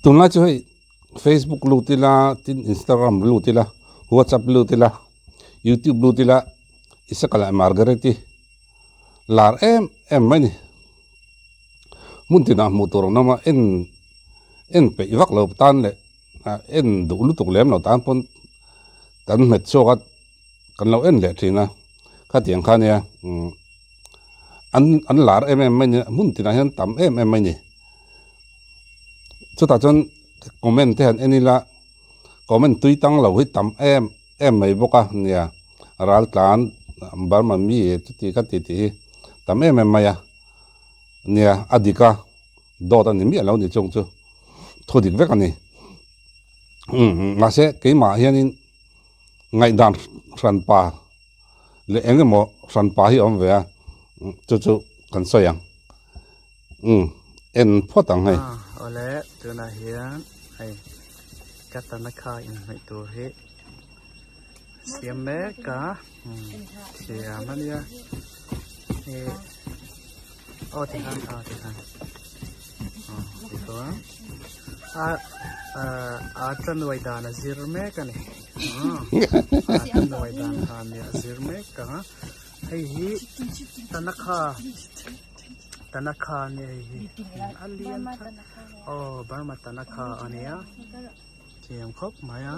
Tunlai chu hei Facebook lut ila tin Instagram lut ila WhatsApp lut ila YouTube lut ila Isaka leh Margaret-i lar em em mai a ni. Hmun tinah hmuh tur an awm a en en peih vak lo tan leh en duh lutuk lem lo tan pawn kan hmet chhuak a kan lo en leh thin a khatiang kha nia umm an an lar em em mai a ni hmun tinah hian tam em em mai a ni chutah chuan comment te han en ila comment tui tang lo hi tam em em mai bawk a nia ral tlan Burma mi chuti khati tih hi tam em em mai a nia a dik a dawt a ni miah lo ni chung chu thu dik vek a ni umm mahse keimah hianin ngaihdan hranpa leh eng emaw hranpa hi a awm ve a chu chu kan sawi ang umm en phawt ang hei. Awle tunah hian hei ka tanakha inhnaih tur hi siam mek a siam a nia hei aw tikhan aw tikhan aw tichuan a a tanuai dan a zir mek a ni a tanuai dan kha nia a zir mek a hei hi tanakha tanakha a nia hei hi a lian tha aw burma tanakha a nia thiam khawp mai a.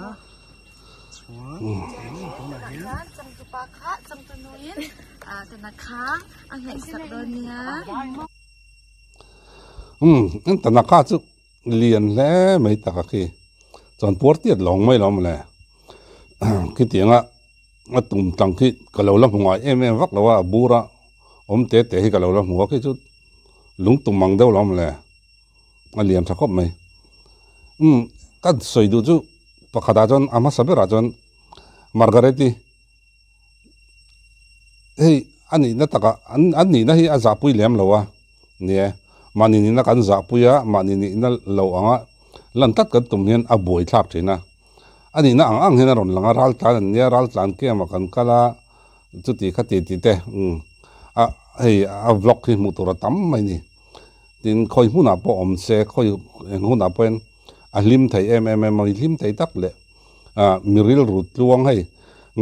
Umm Tanaka chu lian hle mai tak a khi chuan puar tiat lawng mai lo mawle khitianga a tum tlang khi ka lo la hmu ngai em em vak lo a a bur a awm te te hi ka lo la hmu a khi chu lung tum ang deuh lo mawle. a lian tha khawp mai umm ka sawi duh chu pakhatah chuan a hmasa berah chuan Margaret-i hei a nihna takah an an nihna hi a zahpui lem lo a nia mahni nihna kan zahpui a mahni nihna lo anga lan tlat kan tum hian a buai thlak thin a a nihna ang ang hian a rawn lang a ral tlan an nia ral tlan camp ah kan kal a chuti khati tih te umm a hei a vlog hi hmuh tur a tam mai a ni. Tin, khawi hmunah pawh awm se, khawi eng hunah pawhin a hlim thei em em em a, mi hlim thei tak leh ah mi rilru tluang hei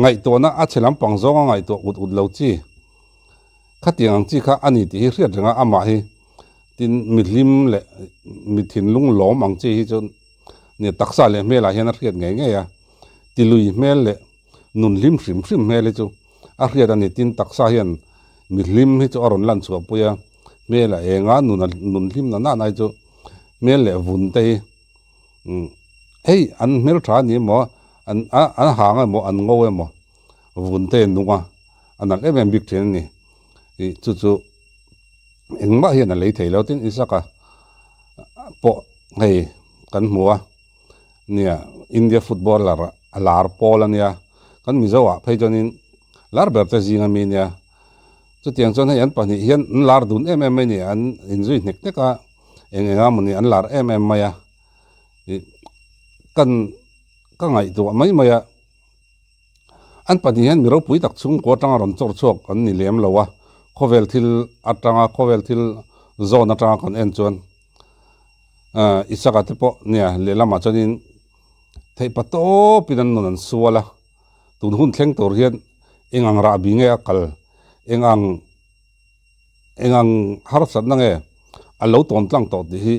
ngaihtuahna a chhe lampang zawnga ngaihtuah ut ut lo chi khatiang ang chi kha a ni tih hi hriat reng a, amah hi tin mi hlim leh mi thinlung lawm ang chi hi chu nia taksa leh hmelah hian a hriat ngei ngei a, tilui hmel leh nun hlim hrim hrim hmel hi chu a hriat a ni, tin taksa hian mi hlim hi chu a rawn lan chhuah pui a. Hmel a eng a, nun a nun hlim na nana hi chu hmel leh vun te hi umm hei an hmel tha a ni emaw an a an hang emaw an ngo emaw vun te a nung a, a nalh em em bik thin a ni ih chu chu engmah hian a lei thei lo tin Isaka pawh hei kan hmu a nia India footballer a lar pawl a nia kan Mizo ah phei chuanin lar ber te zing ami nia. Chutiang chuan hei an pahnih hian an lar dun em em mai a ni, an inzui hnek hnek a, eng eng a mawni an lar em em mai a, ih kan ka ngaihtuah mai mai a, an pahnih hian mi ropui tak chhungkaw atanga rawn chawr chhuak an ni lem lo a, khawvel thil atanga khawvel thil zawn atanga kan en chuan ah Isaka te pawh nia lehlamah chuanin theihpa tawpin an nun an sual a. Tun hun thleng tur hian eng ang rahbi nge a kal, eng ang eng ang harsatna nge a lo tawn tlang tawh tih hi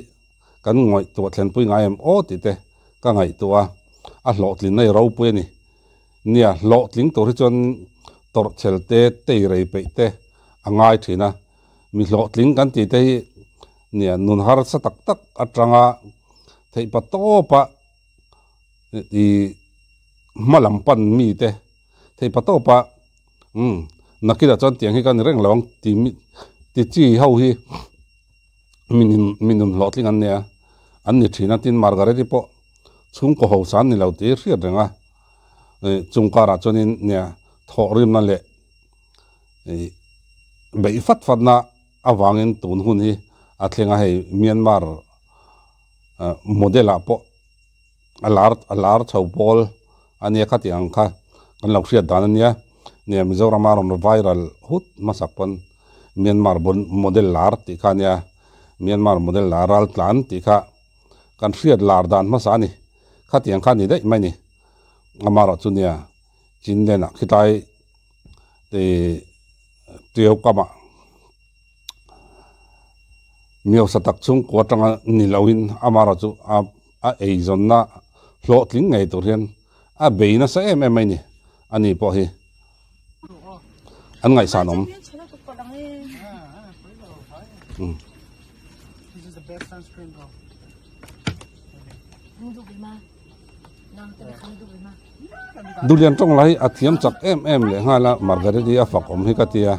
kan ngaihtuah thlenpui ngai em aw tih te ka ngaihtuah a, a hlawhtlinna hi ropui a ni. Nia, hlawhtling tur hi chuan tawrhchhel te, tei rei peih te a ngai thin a, mi hlawhtling kan tih te hi nia nun harsa tak tak atanga theihpa tawpa ih hma lam pan mi te thei pa tawp a umm nakinah chuan tiang hi ka ni reng lo ang ti mi ti chi ho hi mi nun mi nun hlawhtling an nia an ni thin a tin Margaret-i pawh chhungkaw ho san ni lo tih hi hriat reng a ih chung karah chuanin nia thawh rimna leh ih beih fat fat na avangin tun hun hi a thleng a hei Myanmar model ah pawh a lar a lar chho pawl a nia khati ang kha kan lo hriat dan a nia nia Mizoram a rawn viral hut hmasak pawn Myanmar model lar tih kha a nia Myanmar model lar ral tlan tih kha. kan hriat lar dan hmasa a ni. Khatiang kha a ni daih mai ni. Amaherawh chu nia Chinlen ah khitlai ih Tiau kamah Miosa tak chhungkua atanga ni loin amaherawh chu a a eizawnna hlawhtling ngei tur hian a bei nasa em em mai ni ani pawh hi an ngaihsan awm. Duhlian tawng lai a thiam chak em em leh nghal a Margaret-i a fak awm hi ka tia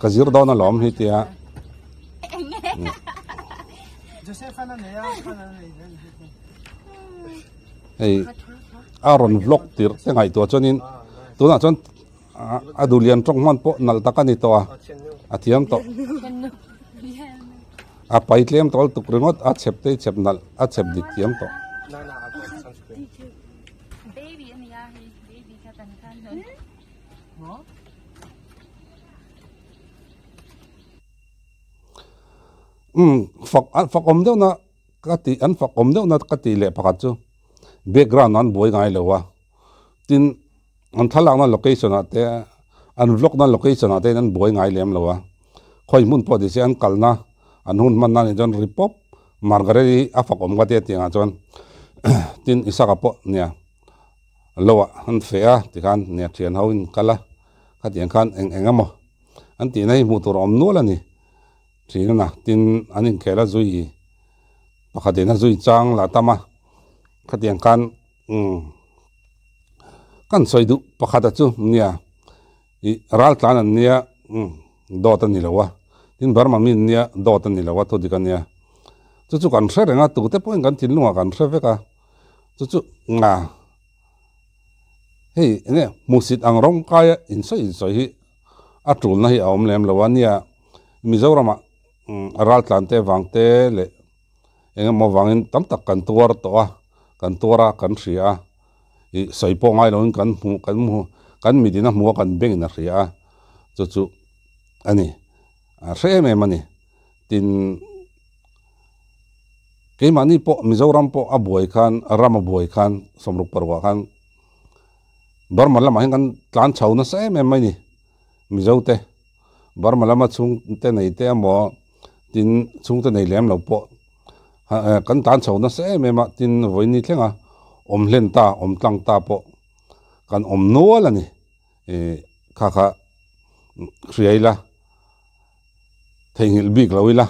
ka zir dawn alawm hi tia. Hei a rawn vlog tirh te ngaihtuah chuanin tunah chuan a duhlian tawng hman pawh nalh tak a ni tawh a a thiam tawh a pai tlem tawh lutuk ringawt a chhep te hi chhep nalh a chhep dik thiam tawh. Umm fak fak awm deuh na ka tih an fak awm deuh na ka tih leh pakhat chu background an buai ngai lo a tin an thlalak na location ah te an vlog na location ah te an buai ngai lem lo a khawi hmun pawh nise an kalna an hun hman na nih chuan ri pawp Margaret hi a fak awm ka tia tiang ah chuan tin Isaka pawh nia lo ah an feh a tikhan nia thian ho in kal a khatiang khan eng eng emaw an tihna hi hmuh tur a awm nual a ni. Thin a na, tin an inkhel a zui pakhat in a zui chang lah tam a, khatiang khan umm kan sawi duh pakhat a chu nia ih ral tlan an nia umm dawt a ni lo a, tin Burma mi an nia dawt a ni lo a thu dik a nia, chu chu kan hre reng a tute pawhin kan thinlungah kan hre vek a, chu chu nga hei eng nge hmuhsit ang rawng kaia insawi insawi hi a tulna hi a awm lem lo a nia. Mizoramah raltlan te vang te leh eng emaw vangin tam tak kan tuar tawh a, kan tuar a, kan hria a, ih sawi pawh ngai loin kan hmuh kan hmu kan mitin a hmu a kan bengin a hria a, chu chu a ni a hre em em a ni. Tin, keimahni pawh Mizoram pawh a buai khan ram a buai khan sawmruk parukah khan Burma lamah hian kan tlan chho nasa em em mai ni Mizote. Burma lama chhungte nei te emaw tin chhungte nei lem lo pawh kan tan chho nasa em em a, tin vawiin ni thlenga awm hlen ta awm tlang ta pawh kan awm nual a ni ih kha kha hria ila theihnghilh bik lo ila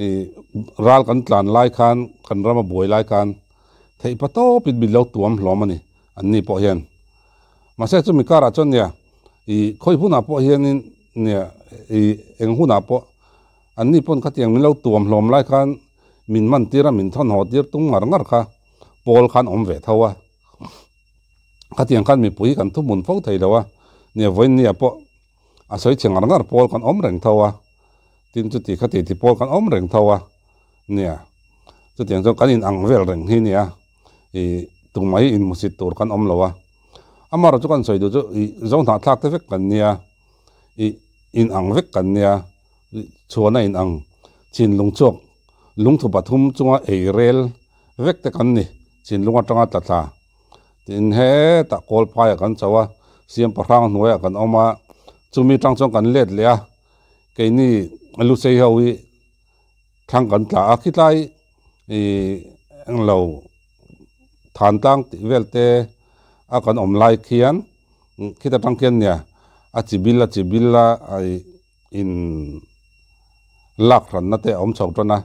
ih ral kan tlan lai khan kan rama buai lai khan theih pa tawpin min lo tuam hlawm a ni an ni pawh hian mahse chumi karah chuan nia. Ih khawi hunah pawh hianin nia ih eng hunah pawh an ni pawn khatiang min lo tuam hlawm lai khan min man tir a min thawn haw tir tung ngar ngar kha pawl khan awm ve tho a khatiang khan mipui kan thuhmun fo thei lo a nia vawiin nia pawh a sawi chhe ngar ngar pawl kan awm reng tho a tin chuti khati ti pawl kan awm reng tho a nia chutiang chuan kan inang vel reng hi nia ih tumah hi inhmusit tur kan awm lo a. Amaherawhchu kan sawi duh chu ih zo hnahthlak te vek kan nia, ih in ang vek kan nia, chhuan a in ang chinlung chhuak lungthu pathum chunga ei rel vek te kan ni chinlung atanga tla thla. Tin hetah kawl phaiah kan chho a, siam pahrang hnuaiah kan awm a, chumi atang chuan kan let leh a, keini lusei ho hi thlang kan tla a, khitlai ih englo. Than tlang tih vel te a kan awm lai khian khita tang khian nia a chi bil a chi bil a ih in lak hranna te a awm chho tan a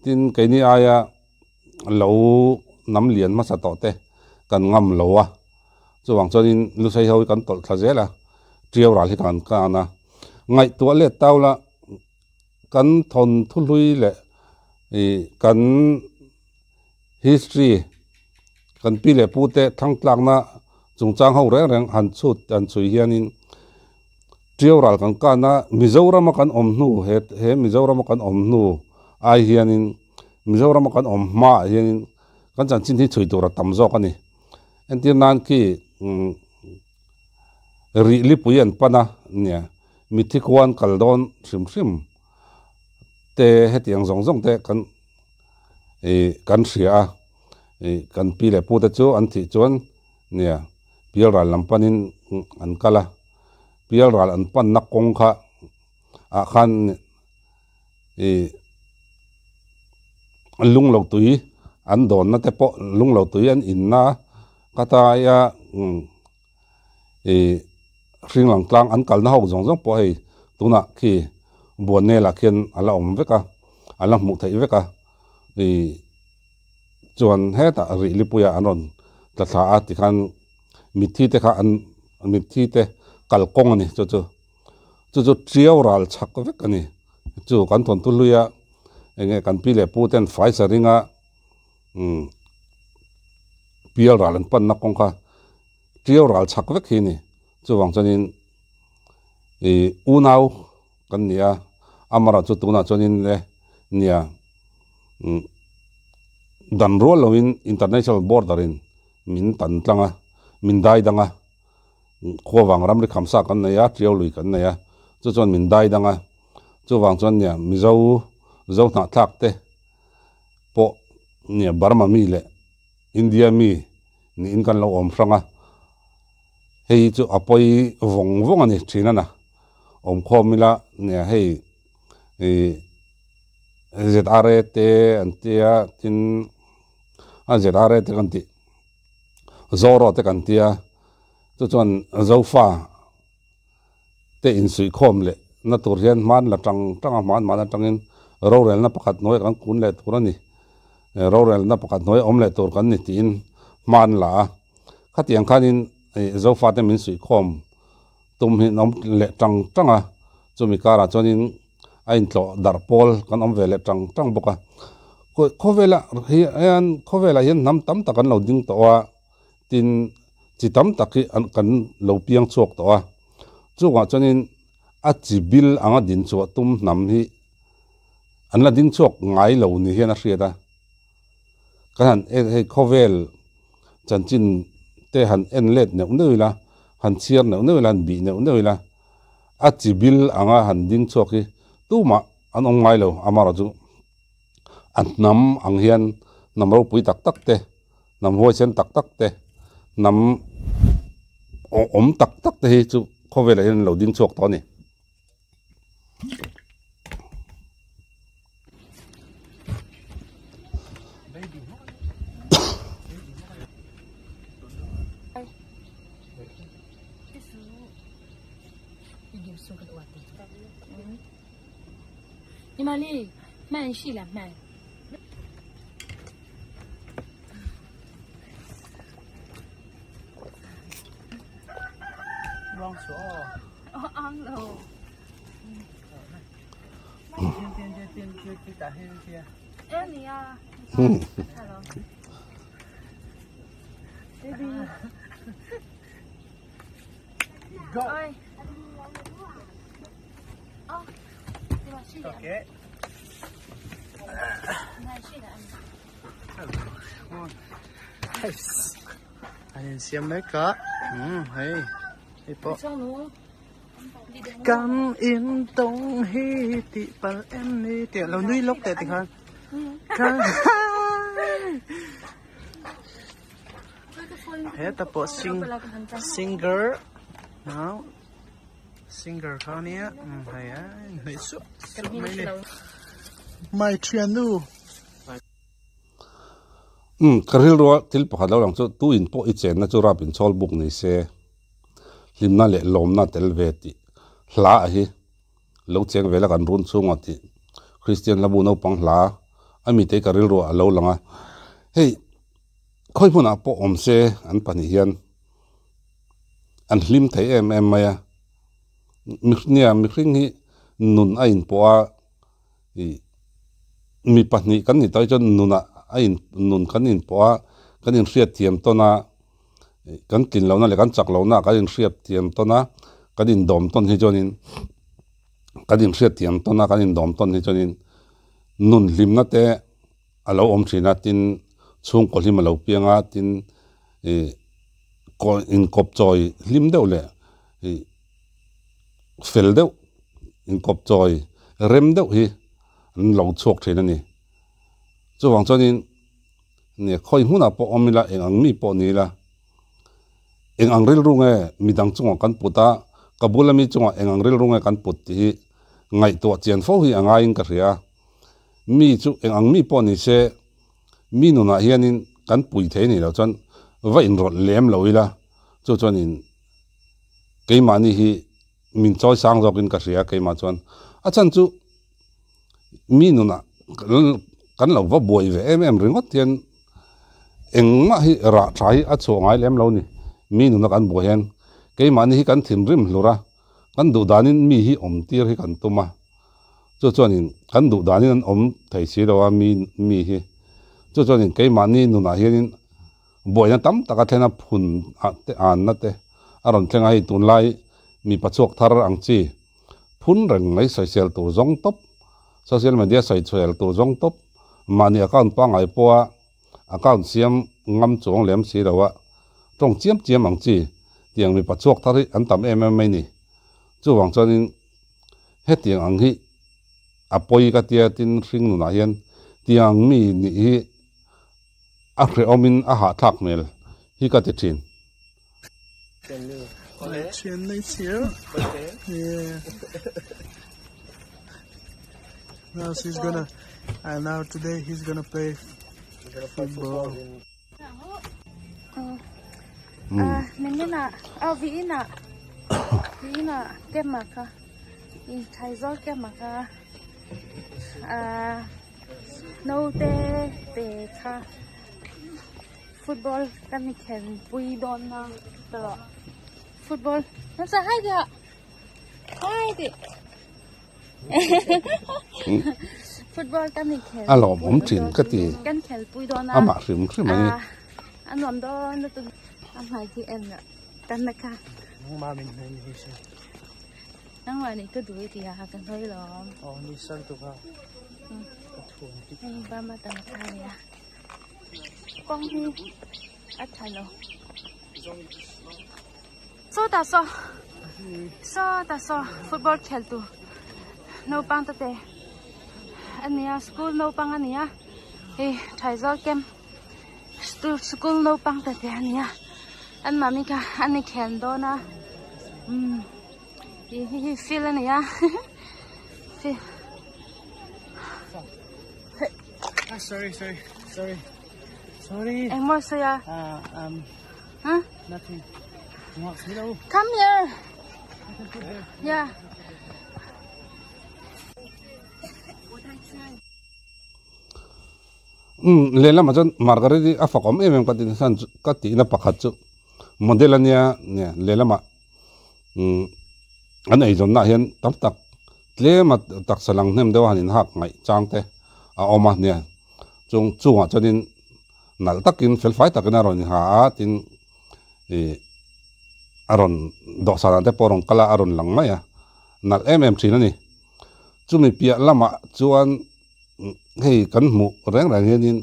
tin keini aia lo nam lian hmasa tawh te kan ngam lo a chuvang chuanin lusei ho hi kan tawlh thla zel a tiau ral hi kan kan a ngaihtuah let tau la kan thawnthu hlui leh ih kan. History, Kan pi leh pu te thangtlakna chungchang ho reng reng han chhut han chhui hianin Ṭiau ral kan kana Mizorama kan awm hnu he he Mizorama kan awm hnu ai hianin Mizorama kan awm hmaah hianin kan chanchin hi chhui tur a tam zawk a ni. Entir nan khi umm rih lipui an pan a nia mitthi khua an kal dawn hrim hrim te hetiang zawng zawng te kan. Ih kan hria a, ih kan pi leh pute chu an thih chuan nia pialral lam panin an kal a, pialral an panna kawng kha ah khan ih lunglo tui an dawnna te pawh lunglo tui an inna ka taia ih hring lang tlang an kalna ho zawng zawng pawh hei tunah khi buannel ah khian a la awm vek a a la hmuh theih vek a ih chuan hetah rih lipuiah an rawn tla thla a tikhan mitthi te kha an mitthi te kalkawng a ni chu chu chu chu tiau ral chhak vek a ni chu kan thawnthu hluia eng nge kan pi leh pu ten fai sa ringa umm pial ral an panna kawng kha tiau ral chhak vek hi a ni chuvang chuanin ih unau kan ni a amaherawhchu tunah chuanin le nia umm dan rual loin international border in min tan tlang a min dai dang a. Khuavang ramri khamsa kan nei a, Tiau lui kan nei a, chu chuan min dai dang a, chuvang chuan nia Mizo zo hnahthlak te pawh nia Burma mi leh India mi niin kan lo awm hrang a, hei chu a pawi vawng vawng a ni thin a na, awmkhawm ila nia hei ih ZRA te an tia tin a ZRA te kan tih. Zoro te kan tia chu chuan Zofa te insuihkhawm leh na tur hian hman la tang tang a hman hman atangin rorelna pakhat hnuaiah kan kun leh tur a ni rorelna pakhat hnuaiah awm leh tur kan ni tiin hman la a khatiang khanin ih Zofa te min suihkhawm tum hi an awm leh tang tang a chumi karah chuanin a intlawh darh pawl kan awm ve leh tang tang bawk a khawvelah hian khawvelah hian hnam tam tak an lo ding tawh a tin chi tam tak hi an kan lo piang chhuak tawh a chungah chuanin a chi bil anga din chhuah tum hnam hi an la ding chhuak ngai lo ni hian a hriat a kan han en hei khawvel chanchin te han en let neuh neuh ila han chhiar neuh neuh ila han bih neuh neuh ila. A chi bil anga han ding chhuak hi tumah an awm ngai lo, amaherawh chu a hnam ang hian hnam ropui tak tak te, hnam huaisen tak tak te, hnam awm tak tak te hi chu khawvelah hian an lo ding chhuak tawh a ni. An insiam mek a umm hei hei pawh kan in tawng hi tih palh em ni tih a lo nui lawk teh tikhan heta pawh sing singer nau singer kha ania hei a inhnawih sup sup mai a ni my thiannu. Umm ka rilrua thil pakhat lo lang chu tu in pawh i chenna chu rap inchhawl buk ni se hlimna leh lawmna tel ve tih hla a hi lo cheng vel a kan run chhungah tih Kristian hlabu naupang hla a mi te ka rilruah a lo lang a hei khawi hmunah pawh awm se an pahnih hian an hlim thei em em mai a nia mihring hi nun a inpawh a ih mi pahnih kan nih tawh hi chuan nunah a in nun kan inpawh a kan inhriat thiam tawn a kan tlin lohna leh kan chak lohna kan inhriat thiam tawn a kan indawm tawn hi chuanin kan inhriat thiam tawn a kan indawm tawn hi chuanin nun hlimna te a lo awm thin a tin chhungkaw hlim a lo piang a tin ih kaw inkawp chawi hlim deuh leh ih fel deuh inkawp chawi rem deuh hi an lo chhuak thin a ni. Chuvang chuanin nia khawi hmunah pawh awm ila, eng ang mi pawh ni ila, eng ang rilru nge midang chungah kan put a, ka bula mi chungah eng ang rilru nge kan put tih hi ngaihtuah chian fo hi a ngaiin ka hria. Mi chu eng ang mi pawh ni se, mi nunah hianin kan pui thei ni lo chuan va inrawlh lem lo ila, chu chuanin keimahni hi min chawi sang zawkin ka hria keimah chuan. A chhan chu mi nunah kan lo va buai ve em em ringawt hian engmah hi rah tha hi a chhuah ngai lem lo ni. Mi nuna kan buai hian keimahni hi kan thinrim hlur a, kan duh danin mi hi awm tir hi kan tum a, chu chuanin kan duh danin an awm thei si lo a mi mi hi. Chu chuanin keimahni nunah hianin buaina tam tak a thlen a, phun te anna te a rawn thleng a, hei tunlai mipa chhuak thar ang chi. Phun reng mai sawisel tur zawng tawp, social media sawichhuel tur zawng tawp, mahni account pangngai pawha account siam ngam chuang lem si lo a, tawng chiam chiam ang chi tiang mipa chhuak thar hi an tam em em mai ni. Chuvang chuanin hetiang ang hi a pawi ka tia tin hring nunah hian tiang mi nih hi a hrehawmin a hahthlak hmel hi ka ti thin. Now she's gonna, and now today he's gonna play football. Naute te kha football kan khen pui dawn a tawh football nasa hai dia hai di football kan khen a lawmawm thin ka ti kan khel pui dawn a amah hrim hrim a ni a nuam dawn lutuk a hmai khi en a tan na kha Nangmah nih ka duh i tiah ka hnoi lawm. Oh, ni sal tu kha. Ka thuam ti. Hei Burma tam kha nia. Kong hi a tha lo. So ta so. So ta so football khel tu. Naupang te te. Ania school naupang ania. Hei Thaizol camp school naupang te te ania. An mami kha an khel dawn a. Um. Hi hi hi field a ni a field Ah, sorry, sorry, sorry, sorry. Engmaw sawi a? Ah, um, Huh? Nothing. Come here. Yeah. Um, lehlamah chuan Margaret hi a fakawm em em ka tih na ka tihna pakhat chu model a nia lehlamah umm an eizawnna ah hian tam tak tlem a taksa lang hnem deuh a han inhak ngaih chang te a awm a nia chung chungah chuanin nalh takin fel fai takin a rawn inha a tin ih a rawn dawhsan ah te pawh a rawn kal a a rawn lang mai a nalh em em thin a ni chumi piah lamah chuan hei kan hmuh reng reng hianin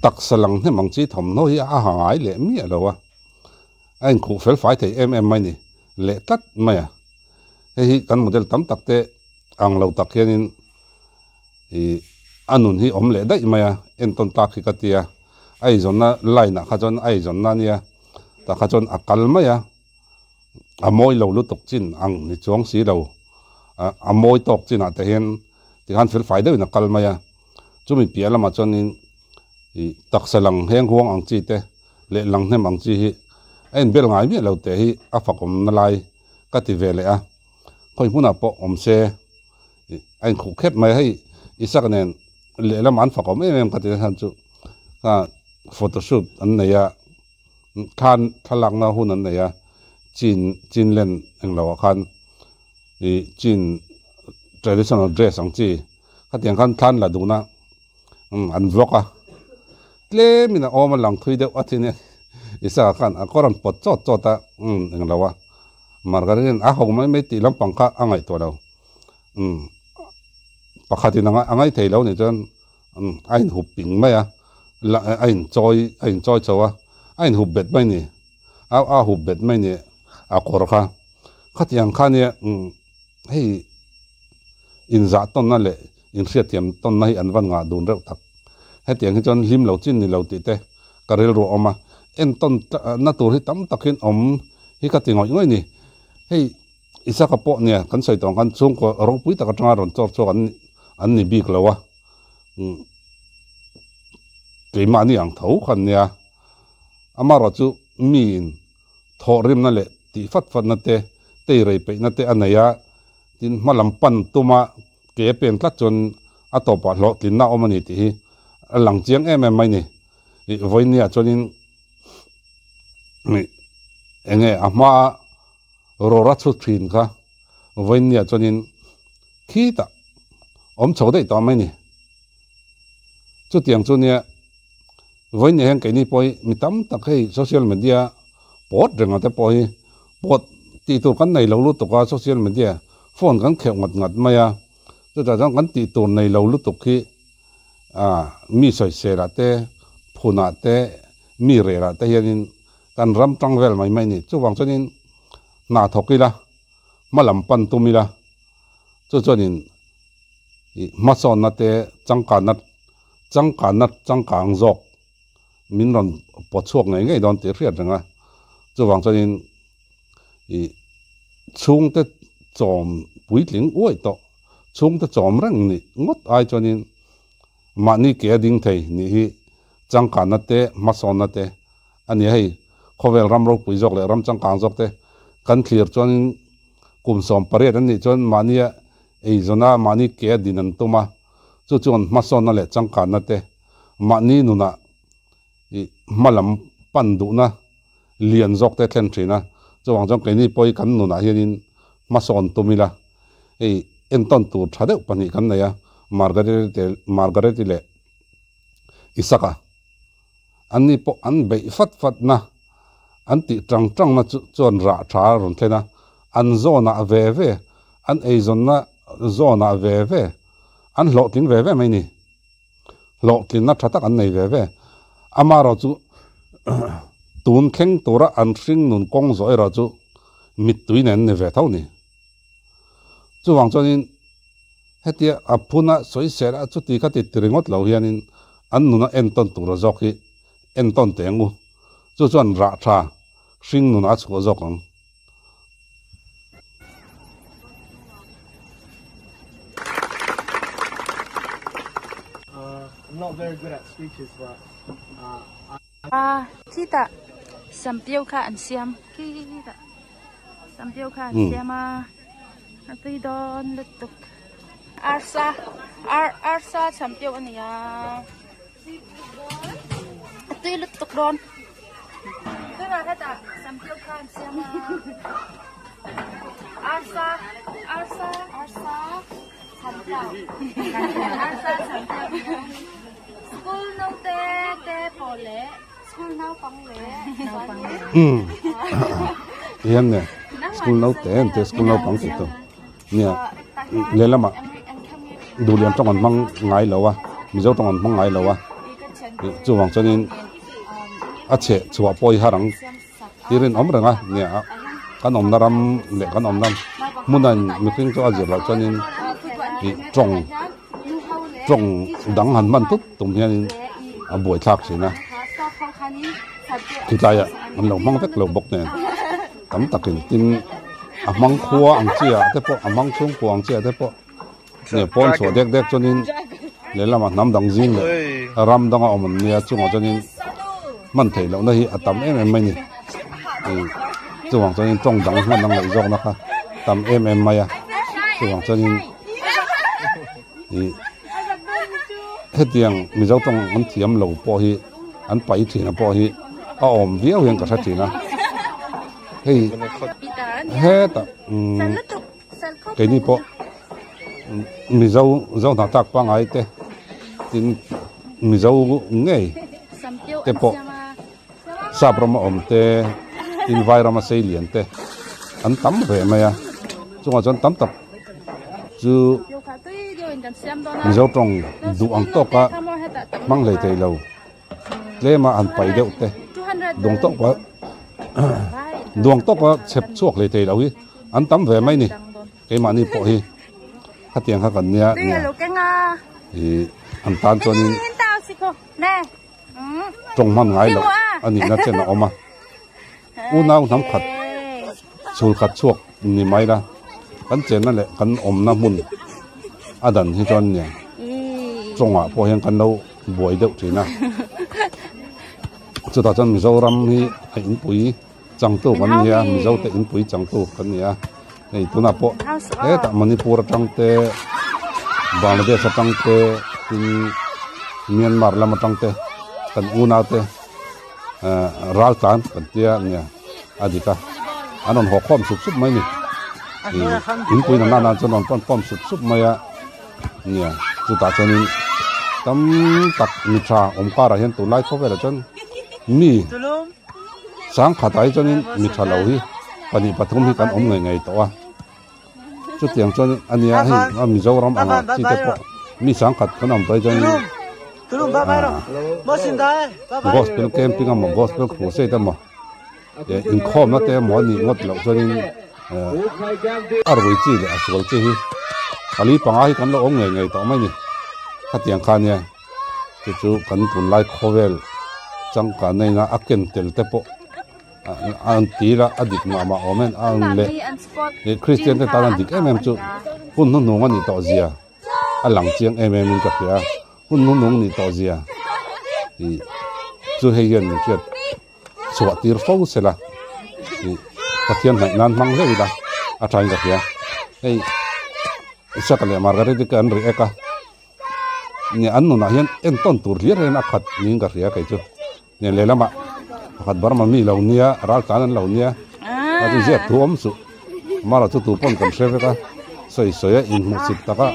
taksa lang hnem ang chi thawmhnaw hi a ha ngai leh miah lo a. A inkhuh fel fai thei em em mai ni leh tlat mai a. Hei hi kan model tam tak te ang lo tak hianin ih a nun hi awm leh daih mai a, entawn tak hi ka ti a. A eizawnna line ah kha chuan a eizawnna ania tah kha chuan a kal mai a, a mawi lo lutuk chin ang ni chuang si lo. A mawi tawk chinah te hian tikhan fel fai deuhin a kal mai a. Chumi piah lamah chuanin ih taksa lang heng huang ang chi te. leh lang hnem ang chi hi a inbel ngai miah lo teh hi a fakawmna lai ka ti ve leh a, khawi hmunah pawh awm se a inkhuh khep mai a, hei Isaka nen lehlamah an fakawm em em ka ti na chhan chu kha photoshoot an nei a, thlan thlalakna hun an nei a, chin chin len englo ah khan ih chin traditional dress ang chi khatiang khan thlan la duhna. Umm an vlog a tlemin a awm a lang thui deuh a thin e Isaka khan a kawr an pawt chawt chawt a umm englo a Margarine a ho mai mai tih lampang kha a ngaihtuah lo umm pakhatin a a ngaithei lo nih chuan umm a inhup ping mai a la a inchawi a inchawi chho a a inhup bet mai ni a a hup bet mai ni a kawr kha khatiang kha nia umm hei inzah tawnna leh inhriatthiam tawnna hi an van ngah dun reuh tak. Hetiang hi chuan hlim lo chin ni lo tih te ka rilru a awm a, entawn na tur hi tam takin awm hi ka ti ngawih ngawih ni. Hei Isaka pawh nia kan sawi tawh ang khan chhungkaw ropui tak atanga rawn chawr chhuak an an ni bik lo a, keimahni ang tho khan nia. Amaherawhchu miin thawhrimna leh tih fat fatna te, tei rei peihna te a nei a, tin hmalam pan tuma ke a pen tlat chuan a tawpah hlawhtlinna a awm a ni tih hi a lang chiang em em mai ni. Ih vawinia chuanin ih eng nge a hmaa rawra chhut thin kha vawinia chuanin khitah awm chho daih tawh mai ni. Chutiang chu nia Vawiin hian keini pawh hi mi tam tak hei social media pawt reng ang te pawh hi pawt tih tur kan nei lo lutuk a social media phone kan kheuh ngat ngat mai a chutah chuan kan tih tur nei lo lutuk hi ah mi sawisel ah te phun ah te mi rel ah te hianin kan ram tang vel mai mai a ni chuvang chuanin hna thawk ila hma lam pan tum ila chu chuanin ih hmasawnna te changkanna changkanna changkang zawk min rawn pawt chhuak ngei ngei dawn tih a hriat reng a, chuvang chuanin ih chhungte chawm puitling uaih tawh chhungte chawm reng nih ngawt ai chuanin mahni ke a ding thei nih hi changkanna te hmasawnna te a ni a, hei khawvel ram ropui zawk leh ram changkang zawk te kan thlir chuanin kum 18 an nih chuan mahnia eizawn a mahni ke a din an tum a. Chu chuan hmasawnna leh changkanna te mahni nunah ih hma lam pan duhna lian zawk te thlen thin a. Chuvang chuan keini pawh hi kan nunah hianin hmasawn tum ila hei entawn tur tha deuh pahnih kan nei a, Margareti leh Isaka. Anni pawh an beih fat fatna, an tih tang tangna chu chuan rah tha a rawn thlen a, an zawnah ve ve, an eizawnna zawnah ve ve, an hlawhtling ve ve mai ni. Hlawhtlinna tha tak an nei ve ve. Amaherawh chu tun thleng tura an hring nun kawng zawh erawh chu mittui nen an ni ve tho ni. Chuvang chuanin Hetia a phuna sawisel a chuti kha ti ti ringawt lo hianin an nuna entawn tura zawk hi entawn teh ang u. Chu chuan rah tha hring nunah a chhuah zawk ang. Khitah sampiau kha an siam khitah sampiau kha an siam a. A tui dawn lutuk arsa ar arsa cham deuh a ni a a tui lutuk dawn tunah hetah sam deuh kha an siam a arsa arsa arsa cham deuh arsa cham deuh school naute te pawh leh school naupang leh Hian nge school naute an tia school naupang tih tur nia lehlamah duhlian tawng an hmang ngai lo a mizo tawng an hmang ngai lo a chuvang chuanin a chheh chhuah pawh hi har ang tih rinawm reng a nia kan awmna ram leh kan awmna hmuna mihring chu a zir loh chuanin ih tawng tawng dang han hman tut tum hianin a buaithlak thin a. Khilaiah an lo hmang vek lo bawk nen tam takin tin a hmang khua ang chi ah te pawh a hmang chhungkua ang chi ah te pawh nge pawn chhuah dek dek chuanin lehlamah hnam dang zing leh ram danga awm an nia chungah chuanin hman theih lohna hi a tam em em mai a ni ih chuvang chuanin tawng dang hman ang laih zawkna kha tam em em mai a chuvang chuanin ih hetiang mizo tawng an thiam lo pawh hi an pai thin a pawh hi a awm viau hian ka hre thin a hei hetah umm keini pawh mizo zo hnahthlak pangngai te tin mizo ngei te pawh sap rama awm te tin vai rama sei lian te an tam ve mai a chungah chuan tam tak chu mizo tawng duh ang tawka hmang hlei thei lo tlema han pai deuh te duang tawka duang tawka chhep chhuak hlei thei lo hi an tam ve mai ni keimahni pawh hi khatiang kha kan nia nia ih an tan chuanin. Tawng hman ngai loh a nihna chen a awm a, unau hnam khat chhul khat chhuak ni mai la, kan chenna leh kan awmna hmun a dan hi chuan nia tawngah pawh hian kan lo buai deuh thin a. Chutah chuan Mizoram hi a inpui changtu kan ni a, Mizo te inpui changtu kan ni a, hei tunah pawh hetah Manipur atang te Bangladesh atang te tin Myanmar lam atang te kan unau te ah ral tlan kan tia nia a dik a, an rawn haw khawm sup sup mai a ni ih inpui na nana chuan an rawn pan khawm sup sup mai a nia chutah chuanin tam tak mi tha awm karah hian tunlai khawvelah chuan mi. Sangkhatah hi chuanin mi tha lo hi pahnih pathum hi kan awm ngei ngei tawh a, chutiang chuan a nia hei a Mizoram anga chi te pawh mi sangkhat kan awm tawh hi chuanin aah gospel camping emaw gospel crusade emaw eh inkhawmna te emaw a nih ngawt loh chuanin eh a rui chi leh a sual chi hi pali panga hi kan lo awm ngei ngei tawh mai a ni khatiang kha nia. Chu chu kan tunlai khawvel changkanna ina a ken tel te pawh an tir a a dik mah mah awm em a ang leh ih Kristian te tan a dik em em chu hun hnuhnung a nih tawh zia a lang chiang em em in ka hria a hun hnuhnung nih tawh zia ih chu hei hian min hriat chhuah tir fo sela ih Pathian hnaih nan hmang hleuh ila a thain ka hria hei Isaka leh Margaret-i te an react a. Nge an nunah hian entawn tur hlir hian a khat niin ka hria kei chu. Nge lehlamah pakhat Burma mi lo nia, raltlan an lo nia, a chu ziak thu awm suh. Mara chu tu pawn kan hre vek a, sawi sawi a inhmuh chit taka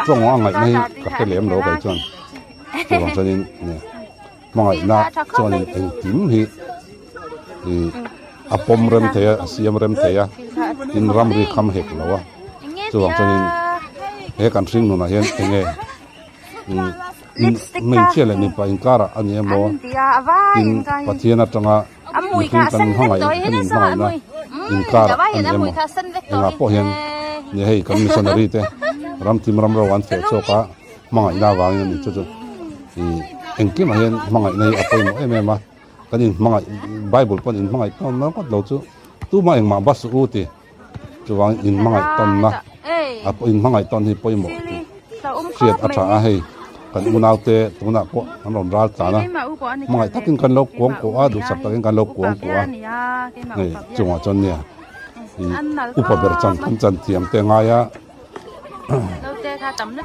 tawng a ngaihna hi ka hre lem lo kei chuan. Chuvang chuanin nge hmangaihna chuanin engkim hi ih a pawm rem thei a, a siam rem thei a, tin ramri kham hek lo a. Chuvang chuanin he kan hring nunah hian eng nge hmeichhia leh mipa inkarah a ni emaw tin Pathian atanga mihring kan hmangaih kan inhmangaihna inkarah a ni emaw engah pawh hian nia hei kan missionary te ramthim ram ro an feh chhuak a hmangaihna avangin a ni chu chu ih engkimah hian hmangaihna hi a pawimawh em em a kan inhmangaih bible pawn inhmangaih tawn ngawt lo chu tumah engmah bus u ti. Chuvang in hmangaih tawnna a in hmangaih tawn hi pawimawh tih hriat a tha a hei kan unau te tunah pawh an rawn ral tlan a hmangaih takin kan lo kuang kuah a duhsak takin kan lo kuang kuah a hei chungah chuan nia ih upa ber chan kan chan thiam te ngai a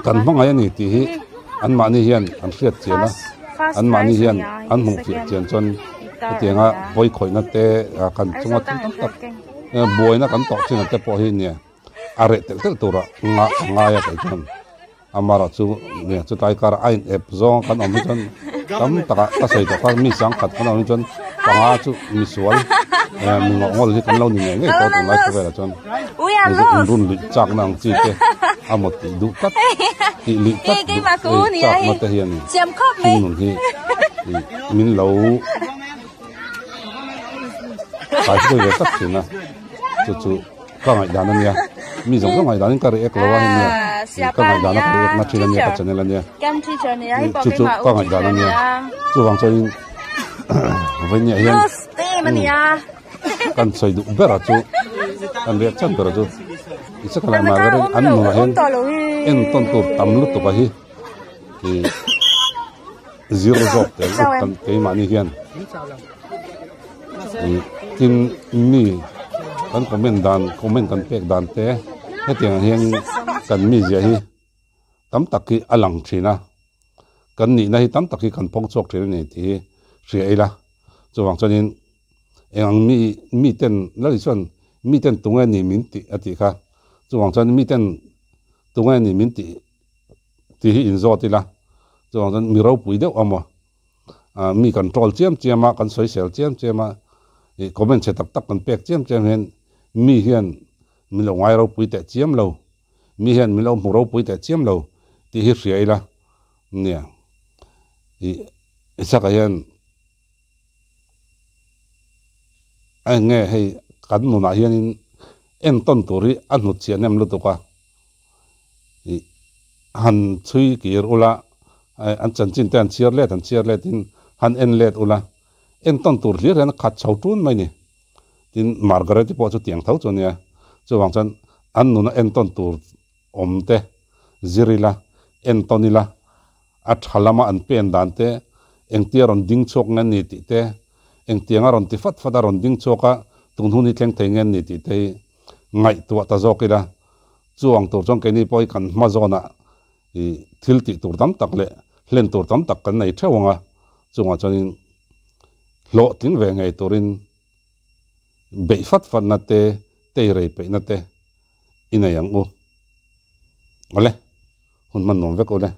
kan hmangaih a ni tih hi anmahni hian an hriat chian a anmahni hian an hmuh fiah chian chuan hetianga pawi khawihna te kan chunga thil tam tak. Buaina kan tawh chin te pawh hi nia a reh telh telh tura nga a ngai a kei chuan amarawh chu nia chutlai karah a in ep zawng kan awm hi chuan tam takah ka sawi tawh kha mi sangkhat kan awm hi chuan panga chu misual mi ngawh ngawl hi kan lo ni ngei ngei tawh tunlai khawvelah chuan inrun luih chakna ang chi te a maw tih duh tlat tih luih tlat duh chakna te hian thungnun hi min lo. Kai chu ve tak thin a chu chu ka ngaihdan a nia mi zawng zawng ngaihdan in ka react lo a hei nia ka ngaihdan a ka react na thin a nia ka channel a nia chu chu ka ngaihdan a nia chuvang chuan in vawinia hian kan sawi duh ber a chu kan react chan ber a chu i second ah Margaret an nunah hian entawn tur tam lutuk a hi. Ih zir zawk tel ut kan keimahni hian ih tin mi kan comment dan comment kan pek dan te hetiang ah hian kan mizia hi tam tak hi a lang thin a kan nihna hi tam tak hi kan phawng chhuak thin a ni tih hi hria ila chuvang chuanin eng ang mi miten lal chuan miten tunge ni min tih a tih kha chuvang chuan miten tunge ni min tih. Tih hi inzawt ila, chuvang chuan mi ropui deuh a maw, mi kan troll chiam chiam a, kan sawisel chiam chiam a, ih comment chhe tak tak kan pek chiam chiam hian mi hian min lo ngai ropui teh chiam lo, mi hian min lo hmu ropui teh chiam lo tih hi hria ila nia, ih Isaka hian eng nge hei kan nunah hianin entawn tur hi a hnutchhiah nem lutuk a. Ih han chhui kir ula, An chanchin te han chhiar let han chhiar let in han en let ula entawn tur hlir hian a khat chho tun mai ni. Tin, Margaret-i pawh chu tiang tho chu a nia. Chuvang chuan an nuna entawn tur awm te zir ila, entawn ila, a tha lama an pen dan te, engtia rawn ding chhuak nge ni tih te, engtianga rawn ti fat fat a rawn ding chhuak a, tun hun hi thleng thei nge ni tih te hi ngaihtuah ta zawk ila. Chu ang tur chuan keini pawh hi kan hma zawnah ih thil tih tur tam tak leh hlen tur tam tak kan nei theuh ang a, chungah chuanin hlawhtling ve ngei turin beih fat fatna te, tei rei peihna te i nei ang u. Awle, hun hman nuam vek ule.